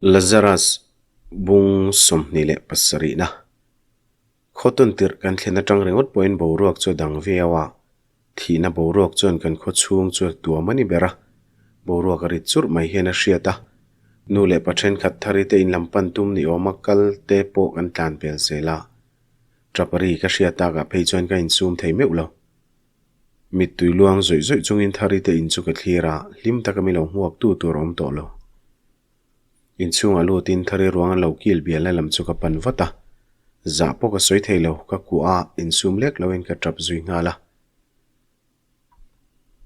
Lazarus bung 27 na. Khawtawn tirh kan thlen atang ringawt pawhin boruak chu a dang viau a, thihna boruak chuan kan khaw chhung chu a tuam a ni ber a, boruak a rit churh mai hian a hriat a. Nu leh pa thenkhat thari te in lam pan tum ni awma kal te pawh kan tlan pel zel a, Tapari ka hriat takah phei chuan ka insum thei meuh lo. Mittui luang zawih zawih chungin thari te in chu ka thlir a, hlim taka mi lo hmuak tu tur a awm tawh lo. Inchhungah lutin thari ruang an lo kil bialna lam chu ka pan vat a, zah pawh ka sawi thei lo, ka kuah a, insum lek loin ka tap zui nghal a.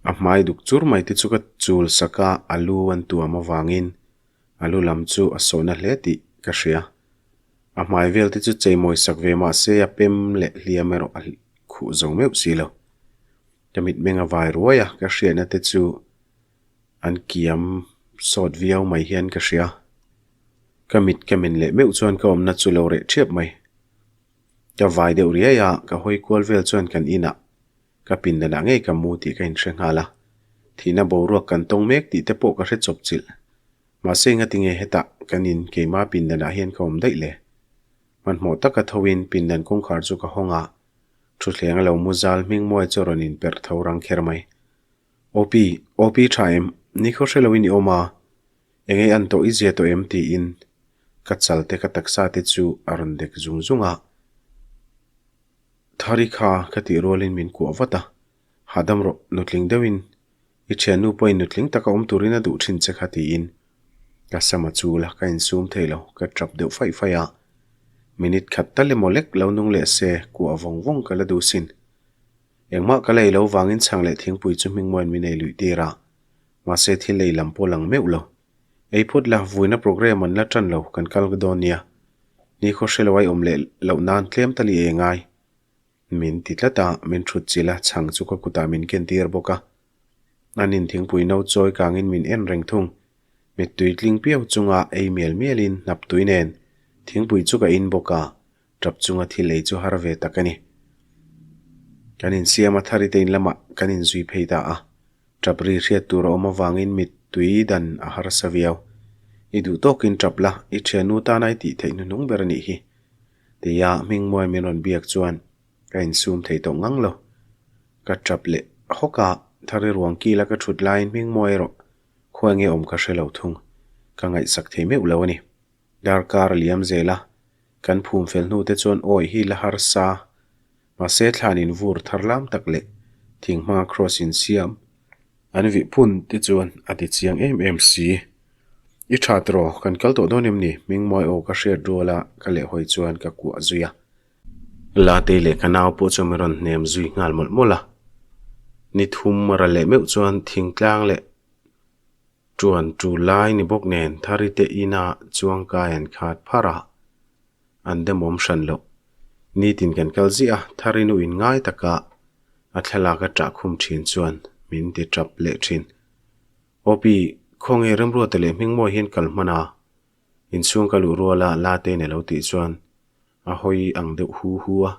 A hmai duk chur mai te chu ka chul sak a, a lu an tuam avangin a lu lam chu a sawhna hle tih ka hria. A hmai vel te chu cheimawi sak ve mah se a pem leh hliam erawh a khuh zo meuh si lo. Ka mitmeng a vai ruai a, ka hriatna te chu an kiam sawt viau mai hian ka hria. Ka mit ka men leh meuh chuan ka awmna chu lo reh ṭhiap mai. Ka vai deuh riai a, ka hawi kual vel chuan kan inah ka pindanah ngei ka mu tih ka inhre nghal a. Thihna boruak kan tawng mek tih te pawh ka hre chawp chilh. Mahse ngatinge hetah kan in keima pindanah hian ka awm daih le? Hmanhmawh taka thoin pindan kawngkhar chu ka hawng a, thutthleng a lo mu zal hming mawi chu a rawn inperh tho rang kher mai. OP, OP tha em? Ni khaw hre loin i awm a, eng ei an tawh i zia tawh em? tiin ka chal te ka taksa te chu a rawn dek zung zung a. Thari kha ka tih rualin min kuah vat a, hahdam rawh, nutling deuhin i thiannu pawhin nutling taka awm turin a duh thin che kha tiin ka sam a chul a, ka insum thei lo, ka tap deuh faih faih a. Minute khat tal emaw lek lo nung leh se kuah vawng vawng ka la duh sin. Engmah ka lei lo vangin chhang leh thingpui chu hmingmuain min ei luih tir a, mahse thil ei lam pawh lang meuh lo. Ei phawt la, vuina programme an la tan lo, kan kal dawn nia. Ni khaw hre lo ai awm leh loh nan tlem tal i ei ngai. Min ti tlat a, min thut chilh a, chhang chu ka kutah min ken tir bawk a. Anin thingpui no chawi kangin min en reng thung. Mittui tling piau chunga ei mial mialin hnap tui nen thingpui chu ka in bawk a, Tap chunga thil ei chu har ve tak a ni. Kan insiam a thari te in lamah kan inzui phei ta a. Tap ri hriat tur a awm avangin mittui dan a harsa viau. I duh tawkin tap la, i thiannu tana i tih theih hnuhnung ber a nih hi. Tia Hmingmuai min rawn biak chuan ka insum thei tawh ngang lo. Ka tap leh hawk a, thari ruang kila ka thut laiin Hmingmuai erawh khawi nge awm ka hre lo thung. Ka ngaihsak thei meuh lo a ni. Darkar a liam zel a, kan phum fel hnu te chuan awi hi la harsa. Mahse thlan in vur thar lam tak leh thing hmanga cross in siam an vih phun te chuan a ti chiang em em si. I tha tiraw, kan kal tawh dawn em ni? Hmingmawi aw ka hriat rual a ka lehhawi chuan ka kuah zui a. Latei leh ka nau pawh chuan min rawn hnem zui nghal mawlh mawlh a. Ni thum a ral leh meuh chuan thingtlang leh Tuan tu lai ni bawk nen Thari te inah chuangkai an khat phar a, an demawm hran loh. Nitin kan kal ziah a, Thari nu in ngai taka a thlalak a ṭah khum ṭhin chuan min ti ṭap leh ṭhin. Awpi, khawnge Remruata leh Hmingmawi hian kal hman a, inchhung ka luh ruala Latein a lo tih chuan a hawi ang deuh hu hu a.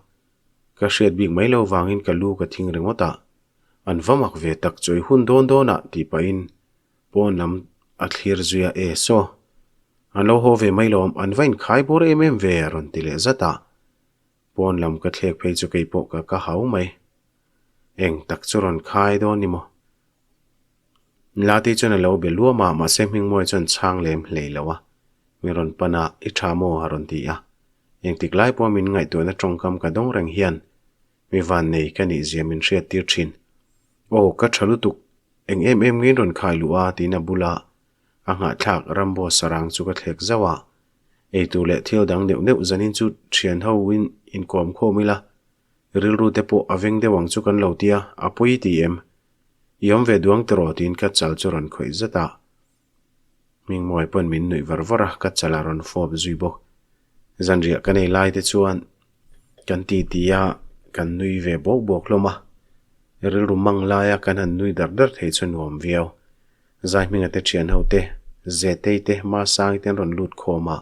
Ka hriat bik mai lo vangin ka lu ka thing ringawt a, An va mak ve tak chawi hun dawn dawnah tih pahin pawn lam a thlir zui a, E saw, an lo haw ve mai lawm, an va inkhai bawr em em ve a rawn ti leh zat a. Pawn lam ka thlek phei chu kei pawh ka ka hau mai. Eng tak chu rawn khai dawn ni maw? Lati chuan a lo be luam a, mahse Hmingmuai chuan chhang lem hlei lo a. Mi rawn pan a, I tha maw? a rawn ti a. Engtik lai pawha min ngaihtuahna tawngkam ka dawng reng hian Mi vannei ka nih zia min hriat tir thin. Aw, ka tha lutuk, eng em em ngein rawn khai luh a tiin a bula a nghahthlak Rambo sarang chu ka thlek zauh a. Eitur leh thil dang neuh neuh zanin chu thian ho in inkawm khawm ila, rilru te pawh a veng deuh ang chu kan lo tia, a pawi ti em? I awm ve duang tiraw tiin ka chal chu rawn khawih zat a. Hmingmuai pawn min nuih var var a, ka chal a rawn fawp zui bawk. Zanriah ka nei lai te chuan kan ti ti a, kan nui ve bawk bawk hlawm a. Rilru mang laia kan han nui dar dar thei chu nuam viau. Zaihminga te thian ho te, Zetei te, Masangi te an rawn lut khawm a,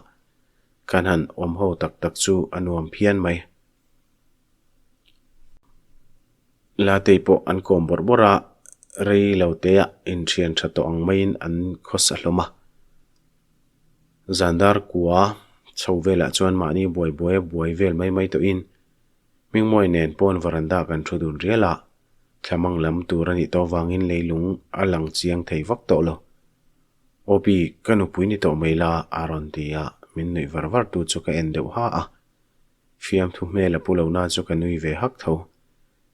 kan han awm ho tak tak chu a nuam phian mai. Latei pawh an kawm bawrh bawrh a, rei lo teah inthian tha tawh ang maiin an khawsa hlawm a. Zandar kua chho velah chuan mahni buai buai a buai vel mai mai tawhin Hmingmawi nen pawn varanda kan thu dun rial a, thlamang lam tur a nih tawh vangin leilung a lang chiang thei vak tawh lo. Awpi, ka nupui ni tawh mai la, a rawn ti a, min nuih var var tu chu ka en deuh ha a. Fiamthu hmel a pu lo na chu ka nui ve hak tho.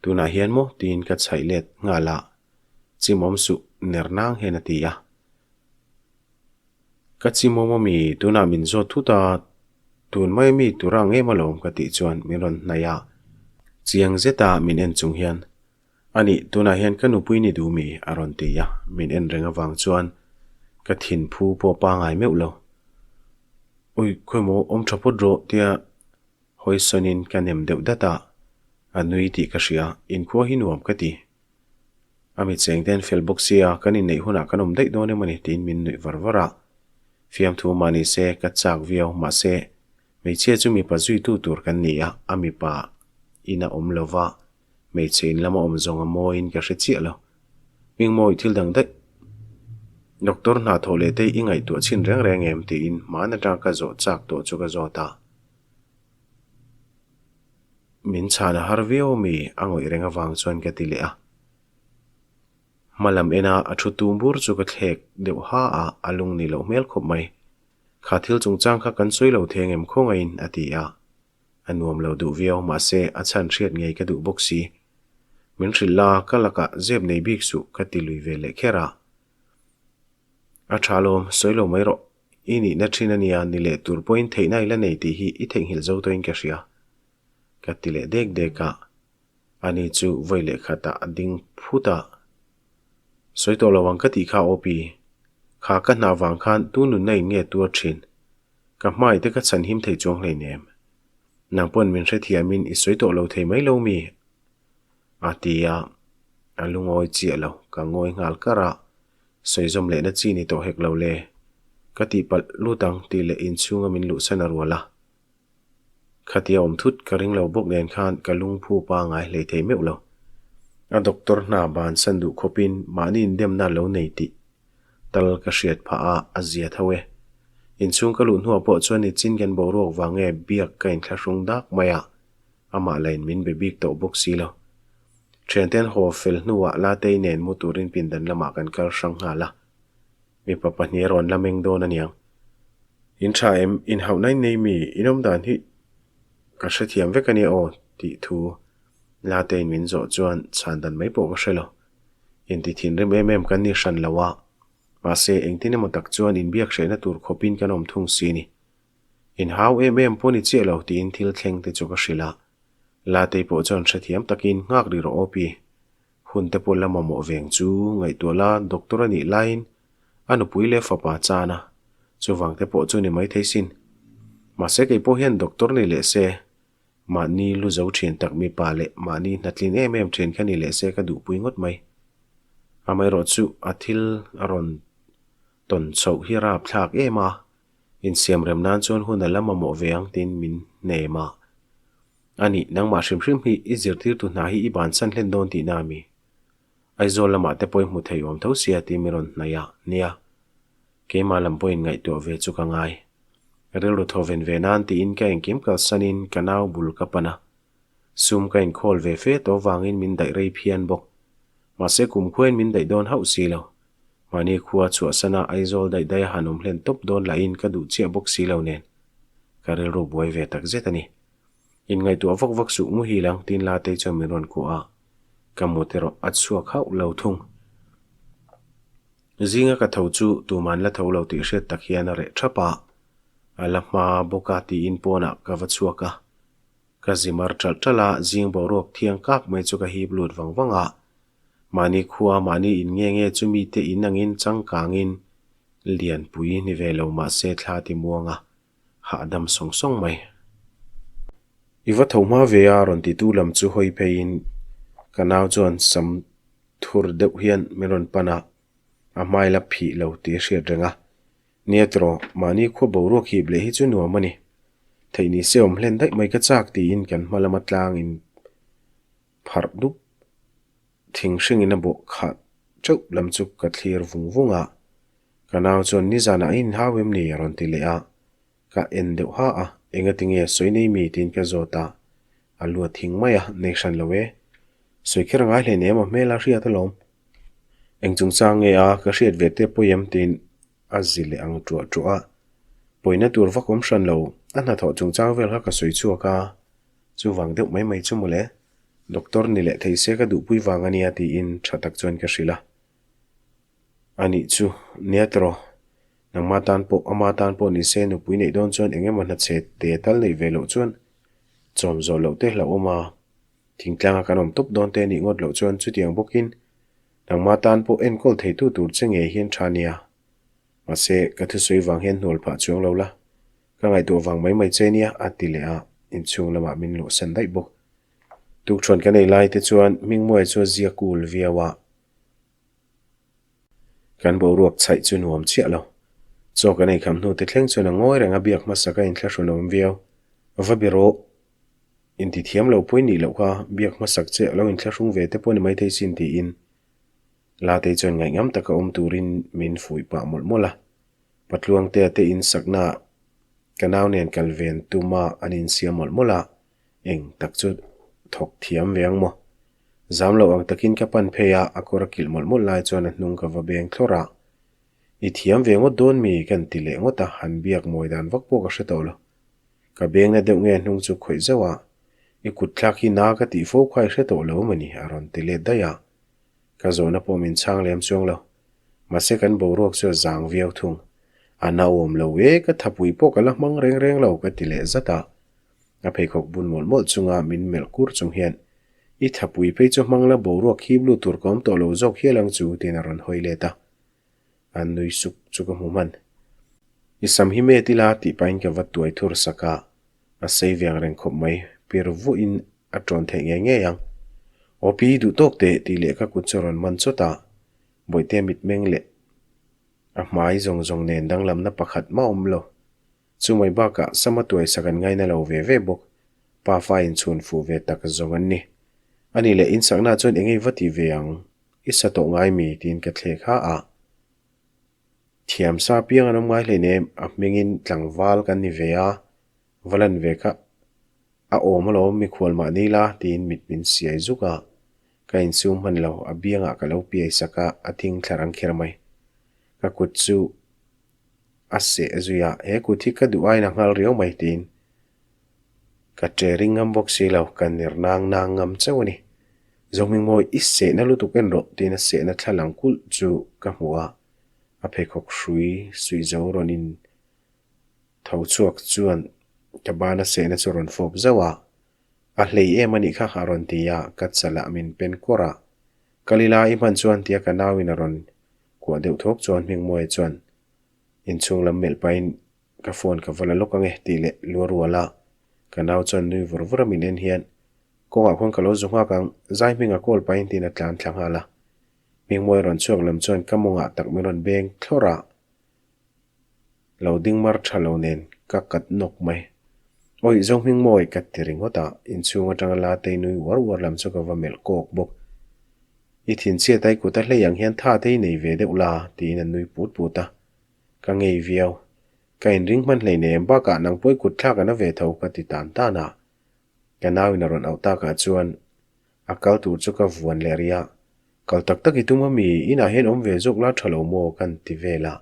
Tunah hian maw? tiin ka chhaih let nghal a, Chimawm suh, ner nang hian a ti a. Ka chimawm a mi, tunah min zawt thut a, tun mai mi tura ang em alawm ka tih chuan min rawn hnaih a, chiang zeta min en chung hian, A nih, tunah hian ka nupui ni duh mi? a rawn ti a, min en reng avang chuan ka thinphu pawh pangai meuh lo. Ui, khawimaw awm tha phawt rawh tia hawisawnin ka nem deuh dat a, a nui tih ka hria, inkhua hi nuam ka ti. A mi cheng te an fel bawk sia, kan inneih hunah kan awm daih dawn em a ni tiin min nuih var var a. Fiamthu mah ni se, ka chak viau, mahse, hmeichhia chu mipa zuitu tur kan ni a, a mipa in a awm lo va, hmeichhe in lama awm zawng a mawiin ka hre chiah lo. Hmingmawi thil dang daih. Doctor hna thawh leh te i ngaihtuah chhin reng reng em tiin hmaan atanga ka zawh chak tawh chu ka zawt a. Min chhan a har viau ami a ngawih reng avang chuan ka ti leh a. Hma lam ena a thu tum bur chu ka thlek deuh ha a, a lung ni loh hmel khawp mai. Kha thil chungchang kha kan sawi lo theng em khawngaihin a ti a. A nuam lo duh viau mahse a chhan hriat ngei ka duh bawk si. Min hrilh la ka lakah zep nei bik suh ka ti lui ve leh kher a. A tha lawm, sawi lo mai rawh. I nihna thin a nia, ni leh tur pawhin theihna i la nei tih hi i theihnghilh zo tawhin ka hria. Ka ti leh dek dek a, ani chu vawi leh khatah a ding phut a. Sawi tawh lo ang ka tih kha OP. Kha ka hna vang khan tu nunna in nge tuar thin? Ka hmai te ka chhan him thei chuang hleinem. Nang pawn min hrethiamin i sawi tawh lo thei mai lo mi? A ti a, a lungawi chiah lo, ka ngawi nghal kar a. Sawi zawm lehna chi ni tawh hek lo le. Ka tihpalh lut ang tih leh inchhunga min luhsan a rual a. Khatia awm thut ka ring lo bawk nen khan ka lungphu pangai hlei thei meuh lo. A doctor hna bansan duh khawpin mahni indemna lo nei tih tal ka hriat phah a, a zia tho e. Inchhung ka luh hnuah pawh chuan nichin kan boruak vang nge biak ka inthlahrung dak mai a, amah lain min be bik tawh bawk si lo. Thiante an haw fel hnuah Latei nen mu turin pindan lamah kan kal hrang nghal a. Mipa pahnih a rawn la meng dawn aniang. In tha em, in hauhna in nei mi, in awm dan hi ka hrethiam vek ania aw tih thu Lateiin min zawh chuan chhan dan mai pawh ka hre lo. Inti thinrim em em kan ni hran lo a, mahse engtin emaw tak chuan inbiak hrehna tur khawpin kan awm thung si ni. Inhau em em pawh ni chiah lo tiin thil thleng te chu ka hrilh a. Latei pawh chuan hrethiam takin nghak ri rawh aw pi. Hun te pawh la mamawh veng chu ngaihtuah la doctor a nih laiin a nupui leh fapa chan a, chuvang te pawh chu ni maithei sin. Mahse kei pawh hian doctor ni leh se, mahni lu zo thin tak mipa leh mahni hnatlin em em thin kha ni leh se ka duhpui ngawt mai. Amaherawh chu a thil a rawn tawn chhoh hi rapthlak em a, Insiamrem nan chuan hun a la mamawh ve ang tiin min hnem a. A nih, nangmah hrim hrim hi i zirtirtu hna hi i bansan hlen dawn tihna a mi? Aizawl lamah te pawh i hmu thei awm tho sia tiin min rawn hnaih a, nia, keimah lam pawhin ngaihtuah ve chu ka ngai. Rilru thaw ven ve nan tiin ka engkim kalsanin ka nau bul ka pan a. Sum ka inkhawl ve fe tawh vangin min daih rei phian bawk. Mahse kumkhuain min daih dawn hauh si lo. Mahni khua chhuahsana Aizawl daih daih a han awm hlen tawp dawn lahin ka duh chiah bawk si lo nen ka rilru buai ve tak zet a ni. Inngaihtuah vak vak suh muhil ang tiin Latei chuan min rawn kuah a, ka mut erawh a chhuak hauh lo thung. Zinga ka tho chu tuman la tho lo tih hriat tak hian a reh thap a, a la hma bawk a tiin pawnah ka va chhuak a. Ka zi mar ṭalh ṭalh a, zing boruak thiang kak mai chu ka hip lut vang vang a. Mahni khua, mahni in nge nge chu mite in angin changkangin lianpui ni ve lo mahse thla ti muang a, hahdam sawng sawng mai. I va tho hma ve a rawn titu lam chu hawi pheiin ka nau chuan sam thur deuh hian min rawn pan a, a hmai la phih lo tih a hriat reng a. Nia tiraw, mahni khua boruak hip leh hi chu nuam a ni. Theih ni se awm hlen daih mai ka chak tiin kan hma lama tlangin pharh dup thing hringin a bawh khah teuh lam chu ka thlir vung vung a. Ka nau chuan nizanah a inhau em ni a rawn ti leh a. Ka en deuh ha a, engatinge sawi nei mi tiin ka zawt a, a lu a thing mai a, nei hran lo e. Sawi kher a ngai hleinem a hmel a hriat alawm. Eng chungchang nge a, ka hriat ve te pawi em tiin a zi leh ang ṭuah ṭuah a. Pawina tur vak awm hran lo, a hnathawh chungchang vel kha ka sawi chhuak a, chuvang deuh mai mai chu mawle. Doctor ni leh thei se ka duhpui vang a nia tiin ṭha tak chuan ka hrilh a. A nih chu, nia tiraw, nangma tan pawh, ama tan pawh ni se nupui neih dawn chuan eng emaw hnachhe te tal neih ve loh chuan chawm zawh loh te hlauhawm a. Thingtlanga kan awm tawp dawn te nih ngawt loh chuan chutiang bawkin nangma tan pawh enkawl theitu tur che ngei hian tha nia. Mahse, ka thusawi vang hian hnual phah chuang lo la, ka ngaihtuah vang mai mai che nia a ti leh a, inchhung lamah min luhsan daih bawk. Tukṭhuan kan ei lai te chuan Hmingmuai chu a zia kul viau a. Kan boruak chhaih chu nuam chiah lo. Chaw kan ei kham hnu te thleng chuan a ngawi reng a biak hmasa ka inthlahrun awm viau. Va be rawh. Intithiam lo pawhin nih loh kha biak hmasak che a lo inthlahrung ve te pawh ni maithei sin tiin Latei chuan ngaihngam taka awm turin min fuih pah mawlh mawlh a. Patluangtea te insaknaah ka nau nen kal ven tuma an insiam mawlh mawlh a, eng tak chu thawk thiam ve ang maw? Zam lo ang takin ka pan phei a, a kawr a kilh mawlh mawlh lai chuan a hnung ka va beng thlawrh a. I thiam ve ngawt dawn mi? Kan ti leh ngawt a, han biak mawi dan vak pawh ka hre tawh lo. Ka bengna deuh nge hnung chu khawih zauh a, I kut thlak hi na ka tih fo kha i hre tawh lo mawni? A rawn ti let daih a. Ka zawhna pawh min chhang lem chuang lo. Mahse kan boruak chu a zang viau thung. A nauawm lo e, ka thapui pawh ka la hmang reng reng lo ka ti leh zat a. A pheikhawk bun mawlh mawlh chunga min melh kur chung hian, I thapui phei chu hmang la boruak hip lut tur ka awm tawh lo zawk hial ang chu tiin a rawn hawi let a. A nui suk chu ka hmu hman. I sam hi met ila tih pahin ka va tuai thur sak a, a sei veng reng khawp mai, pir vuahin a ṭawn theih ngei ngei ang. Aw pi duh tawk teh tih leh ka kut chu a rawn man chawt a, Bawihte mitmeng leh a hmai zawng zawng nen danglamna pakhat mah awm lo. Chumai bakah sama tuaisak an ngaina lo ve ve bawk. Pa fa inchhun fuh ve tak zawng an ni. A nih leh insakna chuan eng ei va ti ve ang? I sa tawh ngai mi? tiin ka thlek ha a. Thiam sa piang an awm ngai hleinem, a hmingin tlangval kan ni ve a, va lan ve kha a awm alawm mikhual mah ni la tiin mit min siai zuk a. Ka insum hman lo, a biangah ka lo piai sak a, a thing thla rang kher mai. Ka kut chu A seh zui a, he kut hi ka duh aiin a nghal riau mai tiin ka ṭe ring ngam bawk si lo, ka ner nang nang ngam chauh a ni. Zohmingmawi, i sehna lutuk en rawh tiin a sehna thla lang kulh chu ka hmu a, a pheikhawk hrui suih zo rawn in tho chhuak chuan ka bana sehna chu a rawn fawp zauh a, A hlei em a nih kha a rawn ti a, ka chalah min pen kawrh a, Kal ila i hman chuan tia ka nauin a rawn Kuah deuh thawk chuan Hmingmuaia chuan inchhung lam melh pahin ka phone ka va la lawk ange tih leh lu a rual a, ka nau chuan nui vur vur a min en hian kawngah khuan ka lo zu nghak ang, zai hming a call pahin tiin a tlan thla nghal a. Hmingmuaia rawn chhuak lam chuan ka mawngah tak min rawn beng thlawrh a, lo ding mar tha lo nen ka kat nawk mai. Awi zo Hmingmuai ka ti ringawt a, inchhung atanga la tei nui uar uar lam chu ka va melh kawk bawk. I thinchhiat a i kut a hlei ang hian tha te i nei ve deuh la, tiin a nui put put a. Ka ngei viau. Ka inring hman hleinem bakah nang pawh i kut thlak a na ve tho ka ti tan tan a. Ka nauin a rawn auh takah chuan a kal tur chu ka vuan leh rih a. Kal tak tak i tum ami, inah hian awm ve zawk la tha lo maw kan ti vel a.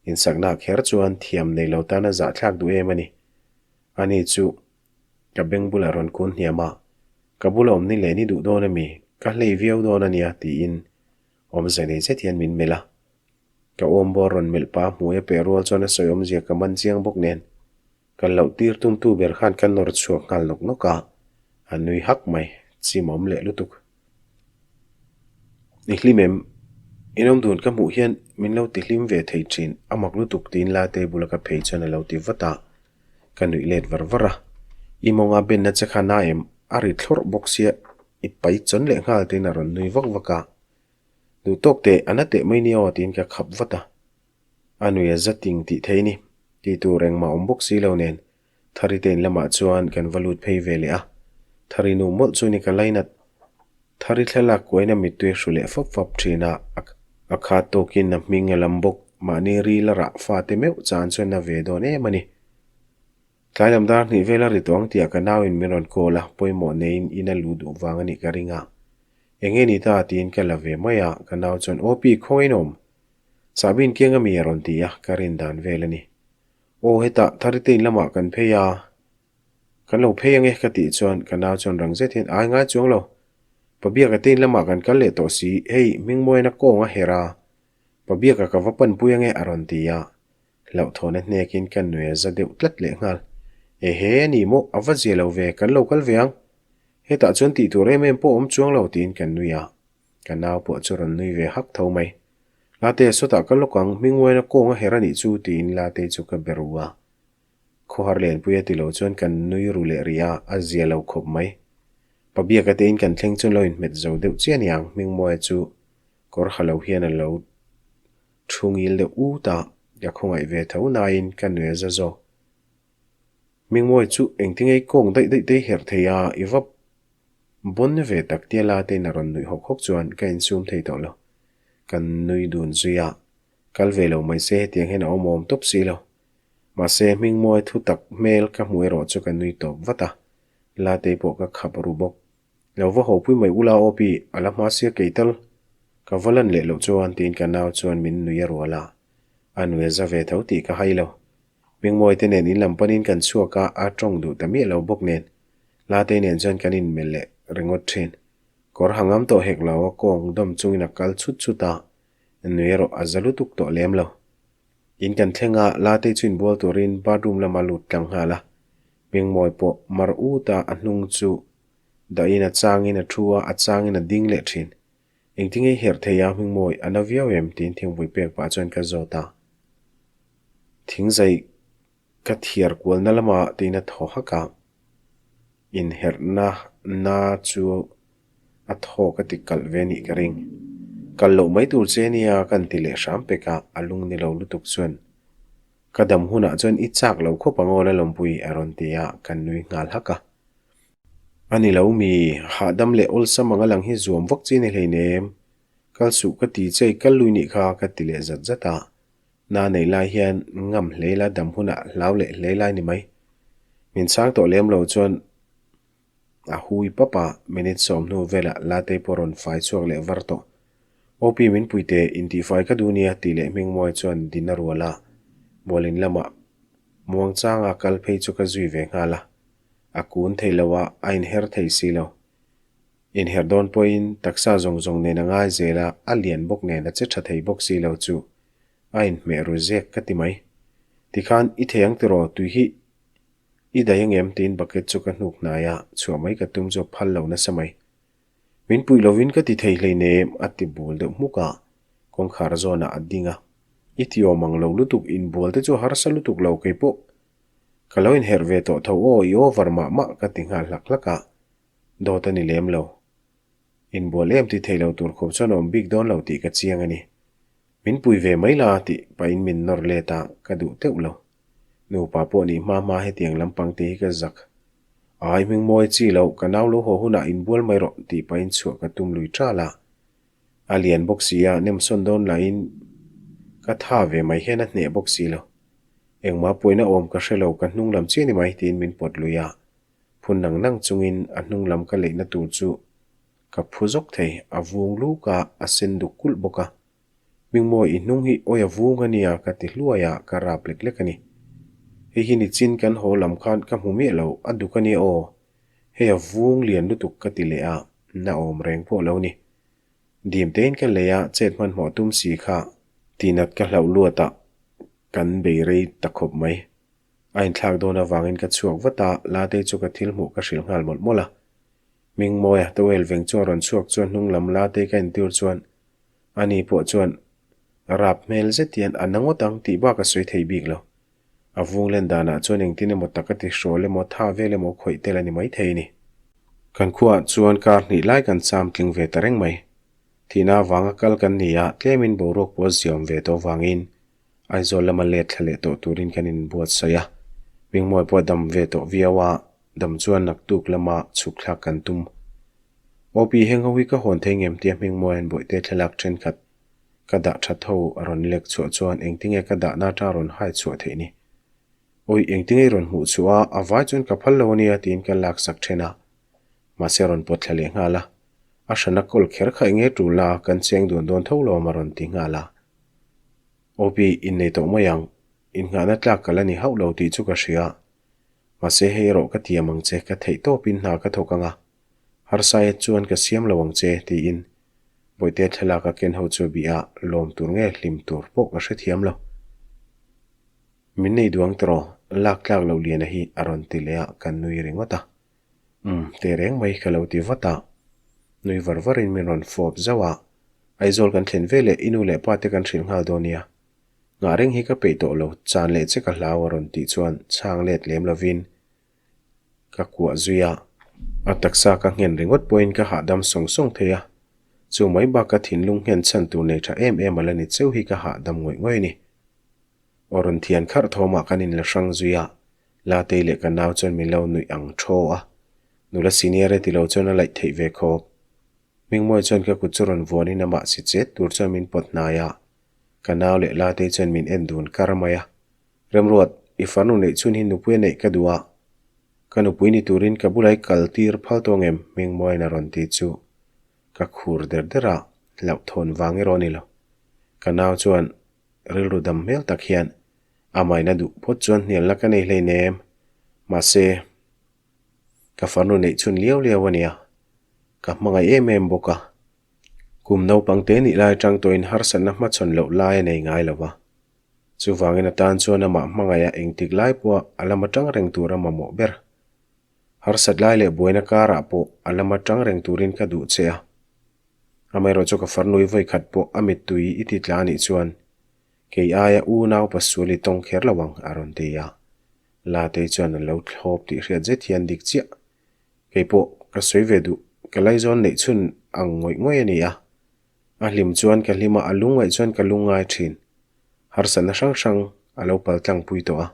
Insakna kher chuan thiam nei lo tan a zahthlak duh em a ni. Ani chu Ka beng bulah rawn kun hniam a, Ka bula awm ni leh ni duh dawn ami? Ka hlei viau dawn a nia tiin awmze nei zet hian min melh a. Ka awmbawr rawn melh pah hmui a peh rual chuan a sawi awmzia ka man chiang bawk nen ka loh tir tumtu ber khan ka nawr chhuak nghal nawk nawk a, a nui hak mai, chimawm leh lutuk. I hlim em? In awm dun ka hmuh hian min lo ti hlim ve thei thin, a mak lutuk tiin la table a ka phei chuan a lo ti vat a, ka nuih let var var a. I mawnga benna che kha na em? A ri thlawrh bawk sia, i pai chawn leh nghal tiin a rawn nui vak vak a. Duh tawk teh, a na teh mai nia aw tiin ka khap vat a. A nui a za ting tih thei ni, tih tur engmah awm bawk si lo nen Thari te in lamah chuan kan va lut phei ve leh a, Thari nu mawlh chu ni ka lainat. Thari thlalak kuain a mittui a hru leh fap fap thin a, a khat tawkin a hming a lam bawk. Mahni ril a rah fate meuh chan chuan a ve dawn em a ni. Tlai lam dar hnih vel a ri tawh ang tihah ka nauin min rawn call a, pawimawh neiin in a luh duh vang a nih ka ring a. Eng nge ni ta tiin ka la ve mai a, ka nau chuan Aw pi, khawngaih in awm? Chahbi in keng ami a rawn ti a, ka rin dan vel a ni. Aw hetah Tharite in lamah kan phei a, kan lo phei ange ka tih chuan ka nau chuan rang zet hian ai ngai chuang lo. Pabiaka te in lamah kan kal leh tawh si, hei Hmingmuaina kawng a herh a, Pabiaka ka va panpui ange a rawn ti a, Hlauhthawhna hnekin ka nui a za deuh tlat leh nghal. Ehe, a ni maw, a va zia lo ve, kan lo kal ve ang. Hetah chuan tih tur em em pawh awm chuang lo tiin kan nui a. Ka nau pawh chu rawn nui ve hak tho mai. Late, sawtah ka lawk ang, hmingmuaina kawng a her a nih chu tiin Late chu ka be ru a. Khawhar Lenpui a ti lo chuan kan nui ru leh rih a, a zia lo khawp mai. Pabiaka tein kan thleng chuan lo inhmet zo deuh chiah aniang, Hmingmuaia chu kawr ha lo hian a lo Thu ngil deuh ut a, ka khawngaih ve tho nain ka nui a za zawk. Hmingmawi chu engtinge i kawng daih daih te i herh thei a, i va bawn ve tak tia la tein a rawn nuih hawk hawk chuan ka insum thei tawh lo. Kan nui dun zui a, kal ve lo mai se hetiang hian a awm awm tawp si lo. Mahse Hmingmawi thu tak hmel ka hmuh erawh chu ka nui tawp vat a, Latei pawh ka khap ru bawk. Lo va hawpui mai ula aw pi, a la hma sia kei tal. Ka va lan leh loh chuan tiin ka nau chuan min nui a rual a. A nui a za ve tho tih ka hai lo. Hmingmawi te nen in lam panin kan chhuak a, a tawng duh ta miah lo bawk nen. Latei nen chuan kan inmelh leh ringawt thin. Kawr ha ngam tawh hek lo a kawng dawm chungin a kal chhut chhut a, nui erawh a za lutuk tawh lem lo. In kan thleng a, Latei chu inbual turin bathroom lama lut tlang nghal a. Hmingmawi pawh mar ut a, a hnung chu Dahin a changin a thu a, a changin a ding leh thin. Engtinge i herh thei a, Hmingmawi, a na viau em? tiin thingpui pek pah chuan ka zawt a. Thingzai ka thiar kualna lamah tiin a thaw hak a. Inherhna na chu a thaw ka ti kalh ve nih ka ring. Kalh loh mai tur che nia ka han ti leh hram pek a, a lung ni lo lutuk chuan ka dam hunah chuan i chak lo khawp ang aw Lalawmpui a rawn ti a, kan nui nghal hak a. A ni lo mi, hahdam leh awlsam anga lang hi zuam vak chi ni hleinem. Kal suh ka ti che i kal lui nih kha ka ti leh zat zat a. Na nei lai hian ngam hlei la dam hunah hlau leh hlei lai ni mai. Min chhang tawh lem lo chuan a hui pap a, minute 10 velah Latei pawh rawn fai chhuak leh var tawh. OP min pui teh, intihfai ka duh nia tih leh Hmingmuai chuan din a rual a, Mualin lamah muangchanga kal phei chu ka zui ve nghal a. A kun thei lo a, a inher thei si lo. Inher dawn pawhin taksa zawng zawng nen a ngai zel a, a lian bawk nen a che tha thei bawk si lo chu a inhmeh ru zek ka ti mai. Tikhan i thei ang tiraw tui hi i daih angem tiin bucket chu ka hnuk hnai a, chhuah mai ka tum chu a phal lo nasa mai. Min puih lovin ka ti thei hleinem a ti bul deuh hmuk a, kawngkhar zawnah a ding a. I ti awm ang lo lutuk inbual te chu harsa lutuk lo keipawh Ka lo inherh ve tawh tho aw, i over mah mah ka ti nghal hlak hlak a, dawt a ni lem lo. Inbual em ti thei lo tur khawp chuan a awm bik dawn lo tih ka chiang a ni. Min pui ve mai la tih pahin min nawr let a, ka duh teuh lo. Nupa pawh nih hma hma hetiang lampang te hi ka zak. Ai hmingmawi chi loh, ka nau lo haw hunah inbual mai rawh tih pahin chhuah ka tum lui ṭal a. A lian bawk si a, nemsawn dawn lahin ka tha ve mai hian a hneh bawk si lo. Engmah pawhin a awm ka hre lo, ka hnung lam chiah ni mai tiin min pawt lui a. Phun nang nang chungin a hnung lam ka leihna tur chu ka phu zawk thei, a vung luk a, a sen duk kulh bawk a. Hmingmawi i hnung hi awi a vung a nia ka ti hluai a, ka rap lek lek a ni. Hei hi nichin kan haw lam khan ka hmu miah lo, a duk a nia aw. Hei a vung lian lutuk ka ti leh a, na awm reng pawh lo ni. Dim tein ka lei a, chet hmanhmawh tum si kha tinat ka hlauh luat a, kan bei rei ta khawp mai. A inthlak dawn avangin ka chhuak vat a, Latei chu ka thil hmuh ka hrilh nghal mawlh mawlh a. Hmingmawia towel veng chu a rawn chhuak chuan hnung lam Latei ka entir chuan ani pawh chuan rap hmel zet hian a na ngawt ang tih bak a sawi thei bik lo. A vung len danah chuan engtin emaw tak a ti hrawl emaw tha vel emaw khawih tel a ni maithei a ni. Kan khuaah chuan kar hnih lai kan cham tling ve ta reng mai. Thihna avanga kal kan ni a, tlemin boruak pawh a ziawm ve tawh avangin Aizawl lama let thla leh tawh turin kan inbuatsaih a. Hmingmawi pawh a dam ve tawh viau a, dam chuan naktuk lama chhuk thlak kan tum. OP heng ho hi ka hawn thei ngem tia Hmingmawia'n bawihte thlalak thenkhat Ka dah that ho a rawn lek chhuah chuan engtinge ka dahna atang rawn hai chhuah theih ni? Awi, engtinge i rawn hmuh chhuah a, a vai chuan ka phal lo ania tiin ka laksak then a. Mahse a rawn pawt thla leh nghal a. A hrana kawl kher kha enge tul la, kan cheng dun dawn tho lo a rawn ti nghal a. Opi, innei tawh mai ang. Innghahna tlak ka la ni hauh lo tih chu ka hria. Mahse hei erawh ka tiam ang che, ka theih tawpin hna ka thawk ang a. Harsa e chuan ka siam lo ang che, tiin Bawihte thlalak a ken ho chu bih a, lawm tur nge hlim tur pawh ka hrethiam lo. Min nei duang tawh, lak tlak loh liana hi a rawn ti leh a, ka nui ringawt a. Umm, teh reng mai ka lo ti vat a. Nui var varin min rawn fawp zauh a, Aizawl kan thlen veleh i nu leh pa te kan hrilh nghal dawn nia. Nghah reng hi ka peih tawh lo, chan leh che ka hlau a rawn tih chuan chhang let lem lovin Ka kuah zui a, a taksa ka nghen ringawt pawhin ka hahdam sawng sawng thei a, chu mai bak ka thinlung nghen chhan tur nei tha em em a la ni cheu hi ka hahdam ngawih ngawih a ni. Aw rawn thian kharh thawmah kan inla hrang zui a, Latei leh ka nau chuan min lo nuih ang thaw a, nula senior e tilo chuan a laih theih ve khawp. Hmingmawi chuan ka kut chu rawn vuanin amah si chet tur chuan min pawt hnai a, ka nau leh Latei chuan min en dun kar mai a, Remruat, i farnu neih chhun hi nupui a neih ka duh a, ka nupui ni turin ka bulah i kal tir phal tawh ngem? Hmingmuain a rawn ti chu ka khur der der a, hlauhthawn vang erawh a ni lo. Ka nau chuan rilru dam hmel tak hian amahin a duh phawt chuan hnialna ka nei hleinem, mahse ka farnu neih chhun liau liau a nia, ka hmangaih em em bawk a, kum naupang te nih lai atang tawhin harsatna hmachhawn loh lai a nei ngai lo va. Chuvangin atan chuan amah hmangaiha engtik lai pawha a lama tang reng tur a mamawh ber. Harsat lai leh buaina karah pawh a lama tang reng turin ka duh che a. Amaherawh chu ka farnui vawikhat pawh a mittui i ti tla anih chuan kei aia unau pasual i tawng kher lo ang a rawn ti a. Latei chuan a lo thlawp tih hriat zet hian dik chiah. Kei pawh ka sawi ve duh, ka laizawn neih chhun ang ngawih ngawih a ni a. A hlim chuan ka hlim a, a lungngaih chuan ka lungngai thin. Harsatna hrang hrang a lo pal tlangpui tawh a.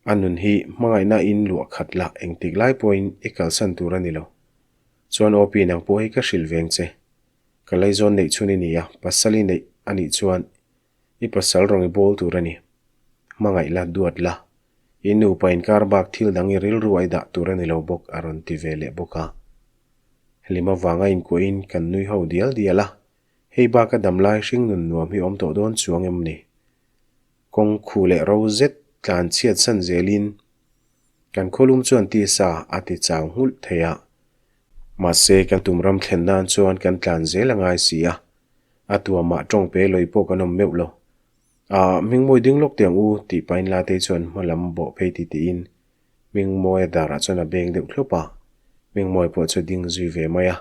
A nun hi hmangaihna in luah khat lah engtik lai pawhin i kalsan tur a ni lo. Chuan aw pi nang pawh hi ka hrilh veng che. Ka laizawn neih chhun i ni a, pasal i neih a nih chuan i pasal rawng i bawl tur a ni. Hmangaih la, duat la. I nupa inkar bak thil dang i rilru a i dah tur a ni lo bawk a rawn ti ve leh bawk a. Hlima vanga inkuahin kan nui ho dial dial a, hei baka damlai hring nun nuam hi awm tawh dawn chuang em ni? Kawng khu leh ro zet tlan chhiat san zelin kan khawlum chuan tisa a ti chau nghulh thei a. Mahse kan tum ram thlen nan chuan kan tlan zel a ngai si a, a tuamah tawng pe lawi pawh kan awm meuh lo. Ahh, Hmingmawi ding lawk teh ang u tih pahin Latei chuan hma lam bawh phei ti tiin Hmingmawia darah chuan a beng deuh thlawp a, Hmingmawia pawh chu a ding zui ve mai a.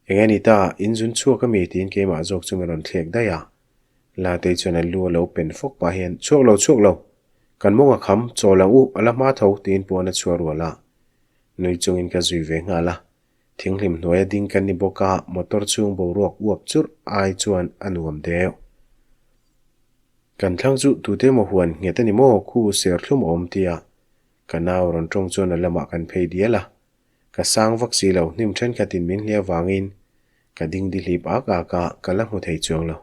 Eng e ni ta, in zun chhuak a mi? tiin keimah zawk chu min rawn thlek daih a. Latei chuan a lu a lo pen fawk pah hian, Chhuak lo, chhuak lo! Kan mawng a kham, chawl ang u, a la hma tho, tiin pawn a chhuah rual a. Nui chungin ka zui ve nghal a. Thinghlim hnuaia ding kan ni bawk a, motor chhung boruak uap churh ai chuan a nuam deuh. Kan thlang chu tute emaw huan nghet a ni maw? Khu serthlum a awm tia ka nau rawn tawng chuan a lamah kan phei dial a. Ka sang vak si lo, hnim thenkhatin min hliah vangin ka ding dihlip ak ak a, ka la hmu thei chuang lo.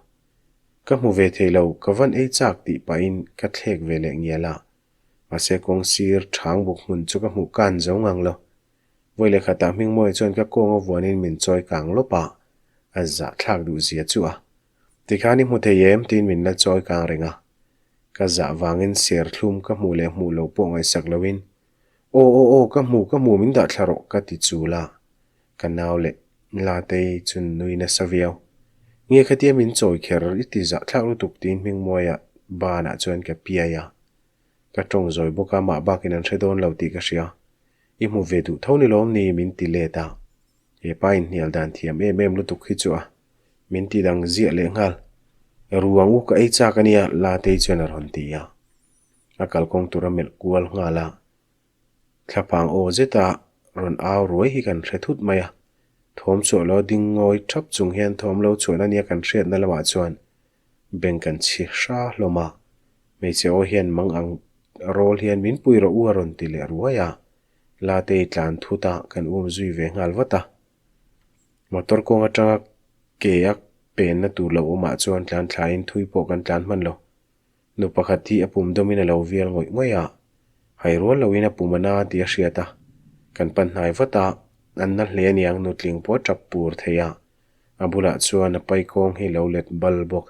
Ka hmu ve thei lo, ka van ei chak tih pahin ka thlek ve leh ngial a. Mahse kawng sir thang buk hmun chu ka hmuh kan zo ngang lo. Vawi leh khatah Hmingmawia chuan ka kawng a vuanin min chawi kang lawp a, a zahthlak duh zia chu a. Tikhan i hmu thei em? tiin min la chawi kang reng a. Ka zah vangin serthlum ka hmuh leh hmuh loh pawh ngaihsak loin, Aw aw aw ka hmu ka hmu min dah thla rawh ka ti chul a. Ka nau leh Latei chu nui nasa viau. Nge khatia min chawi kher i ti zahthlak lutuk tiin Hmingmawia banah chuan ka piai a. Ka tawng zawi bawk a, mah bakin an hre dawn lo tih ka hria. I hmu ve duh tho ni lawm ni? min ti let a. He pa inhnial dan thiam em em lutuk hi chu a min ti dang ziah leh nghal. Ruang u ka ei chak a nia, Latei chuan a rawn ti a. A kalkawng tur a melh kual nghal a. Thlaphang aw zeta rawn au ruai hi kan hre thut mai a. Thawm chhuah lo ding ngawi thap chung hian thawm lo chhuahna nia kan hriatna lamah chuan beng kan chhi hra hlawm a. Hmeichhe aw hian mang ang rawl hian min pui rawh u a rawn ti leh ruai a. Latei tlan thut a kan um zui ve nghal vat a. Motor kawng atanga ke a penna tur lo awmah chuan tlan thlain thui pawh kan tlan hman lo. Nu pakhat hi a pum dawmin a lo vial ngawih ngawih a, hai rual loin a pum a na tih a hriat a. Kan pan hnai vat a, an na hle aniang nutling pawh a tap pur thei a, a bulah chuan a pai kawng hi lo let bal bawk.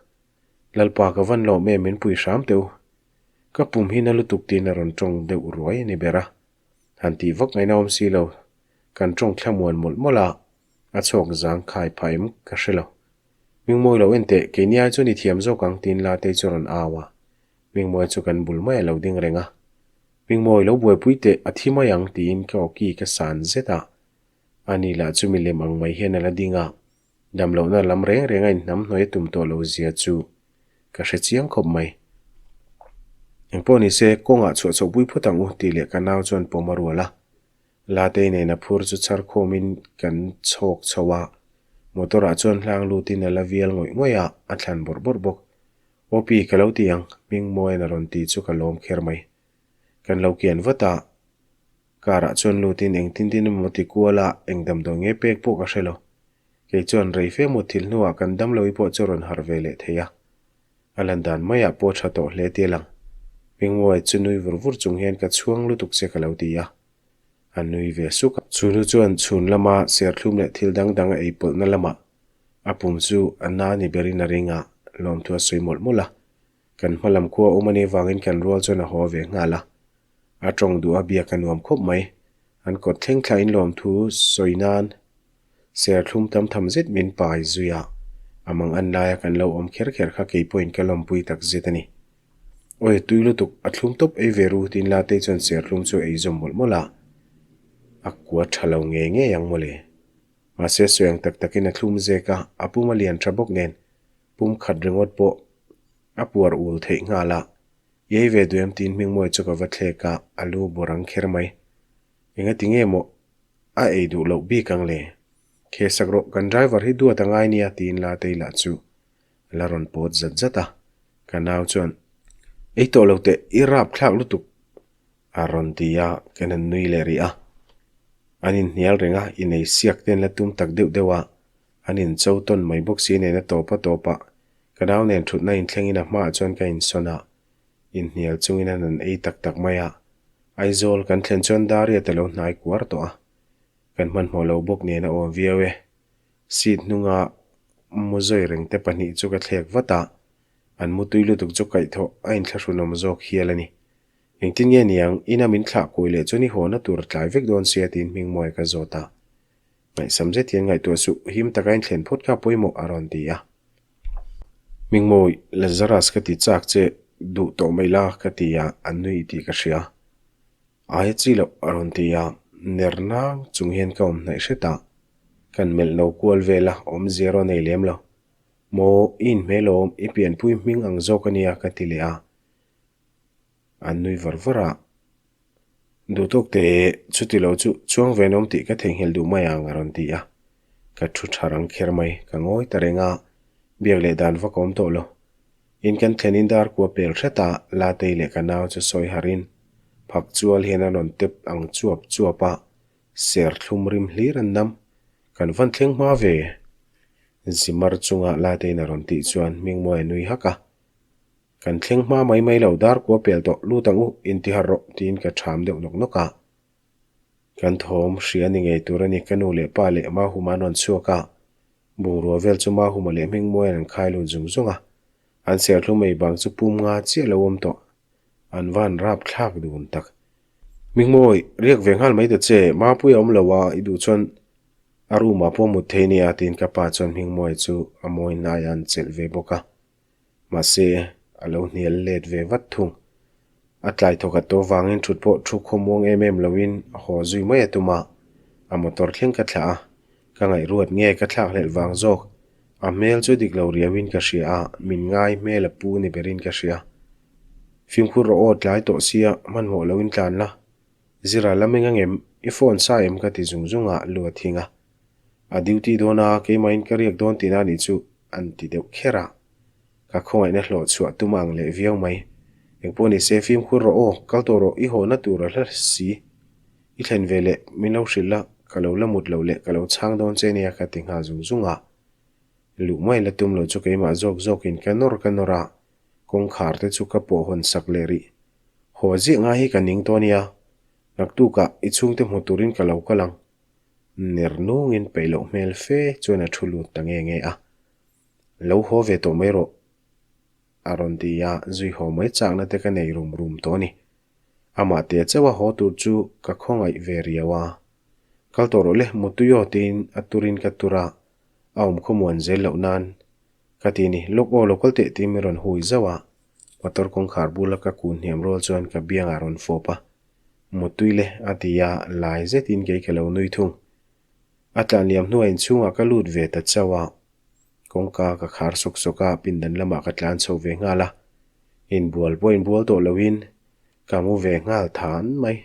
Lalpa ka van lawm em min pui hram teh u. Ka pum hi na lutuk tiin a rawn tawng deuh ruai a ni ber a. Han tih vak ngaihna awm si lo, kan tawng thlamuan mawlh mawlh a, a chhawk zang khai phah em ka hre lo. Hmingmawi lo en teh, keini ai chuan i thiam zawk ang tiin Latei chu a rawn au a. Hmingmawi chu kan bul mai a lo ding reng a. Hmingmawi lo buaipui teh, a thi mai ang tiin ka awki ka san zet a. Ani lah chu milem ang mai hian a la ding a. Damlohna lam reng reng a inhnam hnuai a tum tawh lo zia chu ka hre chiang khawp mai. Engpawh ni se, kawngah chhuah chhohpui phawt ang u tih leh ka nau chuan pawm a rual a. Latei nen a phur chu chhar khawmin kan chhawk chho a, motor ah chuan hlang lutin a la vial ngawih ngawih a, a thlan bawrh bawrh bawk. Aw pi, ka lo ti ang, Hmingmawia'n a rawn ti chu ka lawm kher mai. Kan lo kian vat a, car ah chuan lutin engtin tin emaw ti kual a, eng damdawi nge pek pawh ka hre lo. Kei chuan rei fe mut thil hnuah kan damlohi pawh chu rawn harh ve leh thei a. A lan dan maiah pawh tha tawh hle ti a lang. Hmingmawia chu nui vur vur chung hian ka chhuang lutuk che ka lo ti a. A nui ve suk a. Chhunu chuan chhun lama serthlum leh thil dang dang a ei pawlhna lamah a pum chu a na ni berin a ring a, lawmthu a sawi mawlh mawlh a. Kan hma lam khua awm a nih vangin kan rual chuan a haw ve nghal a. A tawng duh a biak a nuam khawp mai. An kawt thleng thlain lawmthu sawi nan serthlum tam tham zet min pai zui a. A mang an laia kan lo awm kher kher kha kei pawhin ka lawmpui tak zet a ni. Awi tui lutuk, a thlum tawp ei ve ru tiin Latei chuan serthlum chu ei zawm mawlh mawlh a. A kua tha lo ngei ngei ang mawle. Mahse sawi ang tak takin a thlum zek a, a pum a lian tha bawk nen pum khat ringawt pawh a puar ul theih nghal a. I ei ve duh em tiin Hmingmawi chu ka va thlek a, a lu bawr ang kher mai. Engati nge maw a ei duh loh bik ang le? Khe sak rawh, kan driver hi duat a ngai nia tiin Latei lah chu a la rawn pawt zat zat a. Ka nau chuan, Ei tawh lo teh, i rap thlak lutuk a rawn ti a, kan han nui leh rih a. An inhnial reng a, inei siak te an la tum tak deuh deuh a, An in cho tawn mai bawk si nen a tawp a tawp a, ka nau nen thutna inthlengin a hmaah chuan ka insawn a, inhnial chungin an han ei tak tak mai a. Aizawl kan thlen chuan Dariat a lo hnai kuar tawh a, kan hmanhmawh lo bawk nen a awm viau e. Seat hnunga mu zawi reng te pahnih chu ka thlek vat a, an mu tui lutuk chu kaihthawh a inthlahrunawm zawk hial a ni. Engtin nge niang, ina min thlah kawi leh chuan i hawna tur a tlai vek dawn sia tiin Hmingmawia ka zawt a. Ngaihsam zet hian ngaihtuah suh, him taka inthlen phawt kha pawimawh a rawn ti a. Hmingmawi, Lazarus ka ti chak che, duh tawh mai la ka ti a, a nui tih ka hria. Aia chi loh a rawn ti a, ner nang chung hian ka awm hnaih hret a, kan melh lo kual vel a, awmzia rawn nei lem lo. Maw, i inhmel awm, i pianpui hming ang zawk a nia ka ti leh a. An nui var var a. Duhtawk teh e, chuti lo chu chuang ve nawm tih ka theihnghilh duh mai ang a rawn ti a. Ka thu tha rang kher mai, ka ngawi ta reng a, biak leh dan vak a awm tawh lo. In kan thlenin dar kua pel hret a, Latei leh ka nau chu sawi harin phak chual hian an rawn tep ang chuap chuap a, ser thlum rim hlir an nam. Kan van thleng hma ve. Zimar chunga Lateiin a rawn tih chuan Hmingmawia nui hak a. Kan thleng hma mai mai lo, dar kua pel tawh, lut ang u, inti harh rawh, tiin ka ṭham deuh nawk nawk a. Kan thawm hria ni ngei tur a ni, ka nu leh pa leh Mahuma an rawn chhuak a, bungrua vel chu Mahuma leh Hmingmuaian an khai lut zung zung a. An serthlum ei bang chu pum nga chiah lo awm tawh, an van rap thlak dun tak. Hmingmawi, riak ve nghal mai ta che, Mapui a awm lo a, i duh chuan a room ah pawh mut thei nia, tiin ka pa chuan Hmingmawia chu a mawi hnaiah an chelh ve bawk a. Mahse, a lo hnial let ve vat thung. A tlai thawkhat tawh vangin thut pawh thu khawmuang em em loin a haw zui mai a tum a, a motor thleng ka thlah a, ka ngaihruat nge ka thlak hlelh vang zawk. A hmel chu dik lo riauin ka hria a, min ngai hmel a pu ni berin ka hria. Fimkhur rawh aw tlai tawh sia, hmanhmawh loin tlan la. Zira lam eng angem, i phone sa em ka ti zung zung a, lu a thing a. A duty dawn a, keimahin ka riak dawn tihna anih chu an ti deuh kher a. Ka khawngaihna hlawh chhuah tum ang leh viau mai. Engpawh ni se fimkhur rawh aw, kal tawh rawh, i hawhna tur a hla si. I thlen ve leh min lo hrilh la, ka lo la mut loh leh ka lo chhang dawn che nia ka ti nghal zung zung a. Luh mai la tum loh chu keimah zawk zawkin ka nawr ka nawr a. Kawngkhar te chu ka pawh hawn sak leh rih. Haw ziah ngai hi ka ning tawh ania, naktukah i chhungte hmu turin ka lo kal ang. Ner nungin peih loh hmel fe chuan a thu lut ta nge nge a. Lo haw ve tawh mai rawh a rawn ti a, zui haw mai chakna te ka nei rum rum tawh a ni. Amah te chauh a haw tur chu ka khawngaih ve riau a. Kal tawh rawh le, mutui aw tiin a turin ka tur a, a awm khawmuan zel loh nan ka ti ni. Lawk aw lo kal teh tiin min rawn hui zauh a, motor kawngkhar bula ka kun hniam rual chuan ka biangah a rawn fawp a, Mutui le a ti a, lai zetin kei ka lo nui thung. A tlanliam hnuah inchhungah ka lut ve ta chauh a, kawngka ka khar sawk sawk a, pindan lamah ka tlan chho ve nghal a, inbual pawh inbual tawh loin ka mu ve nghal than mai.